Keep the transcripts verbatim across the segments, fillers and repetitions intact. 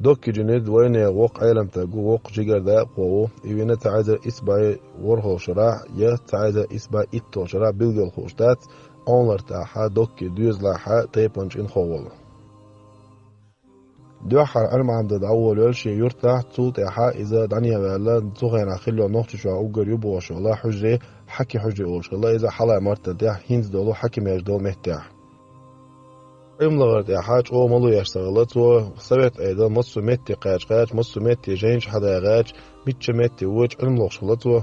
Докки Джунейд вайнега воккха Ӏеламстаг ву, воккха жигара дакъа ву, и вина цхьа эзар исс бӀе ворхӀалгӀа шарахь я цхьа эзар исс бӀе итталгӀа шарахь билггал хууш дац, Ӏумар тӀехьа Докки доьзалахьа тайпан чӀинхо волу. Дуьххьара Ӏилма Ӏамдан дӀаволавелла шен юьртахь, цул тӀаьхьа иза дӀане а ваьлла, цу хенахь хилла Нохчийчохь уггар ю бохуш йолу хьуьжре, Хьаки хьуьжре олуш хилла иза, хьалха мартан тӀехь хӀинца долу хьаькамаш долу меттехь. Ӏилма лахара тӀехьа чӀогӀа мало еш ца хилла цо, совет Ӏедал массо а метте кхача-кхача, массо а метте жайнаш хьадаха гӀерташ, мичча метте воьдуш Ӏилма лохуш хилла цо.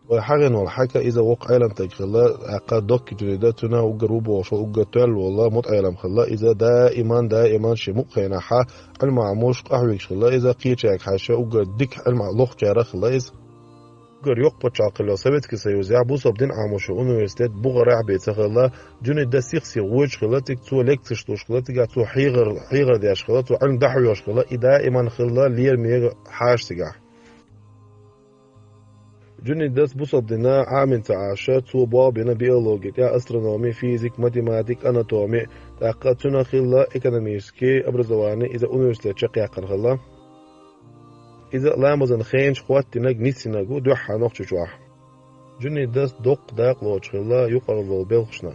Вай хьахийна волу Хьаки иза воккха Ӏеламстаг хилла, тӀаккха Докки Джунейда цуьнан уггар ву бохуш волу уггар тоьлла волу мутаӀелам хилла иза, даиман, даиман шен мукъа хенахьа Ӏилма Ӏамош къахьоьгуш хилла иза, кхечаьрга хьаьжча уггар дика Ӏилма лохучарах хилла иза. Уггар йоккха пачхьалкх хилла Советский Союзехь бусалба дин Ӏамош университет бухарахь бен ца хилла, Джунейда сих-сиха воьдуш хилла цига, цо лекцеш луш хилла цигахь, цо хьехар, хьехар деш хилла, цо Ӏилма дӀахьоьхуш хилла, и даиман хилла лераме хьаша цигахь. Джунейдас бусалба дина Ӏамийна ца Ӏаш, цо болх бина биологи тӀехь, астрономи, физик, математик, анатоми, тӀаккха цуьнан хилла экономически образовани, иза университет чекхъяьккхина хилла. Иза ламазан хенаш хӀоттийнарг, нисйинарг ву дуьххьара Нохчийчохь. Джунейдас доккха дакъа лоцуш хилла юкъаралла долу белхашна.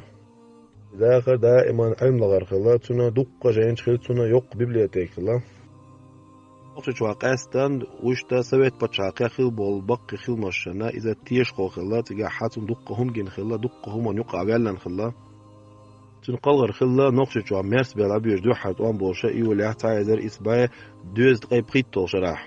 Дахар даиман Ӏилма лахара хилла, цуьнан дуккха а жайнаш хилла, цуьнан йоккха библиотека хилла. Нохчийчохь къаьсттина вуьшта совет пачхьалкхехь хилла болу баккхий хиламашна иза тешахо хилла, цигахь хьан цунна дуккха хӀума гина хилла, дуккха хӀуманна юкъахь ваьллина хилла. Цуьнан кхалхар хилла Нохчийчохь мерса бел Ӏабоьжуш дуьххьара тӀом болуш июлехь цхьа эзар исс бӀе дезткъе пхийтталгӀа шарахь.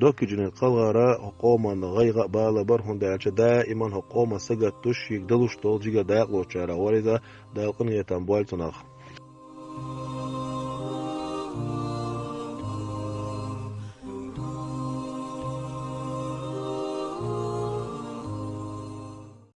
Докки Джунейд кхалхара хӀокху къоман гӀайгӀа а, бала а бара, хӀунда аьлча даиман хӀокху къоман сагатдеш, шега далуш долу жигара дакъа лоцучарах вара иза, Дала къинхетам бойла цунах.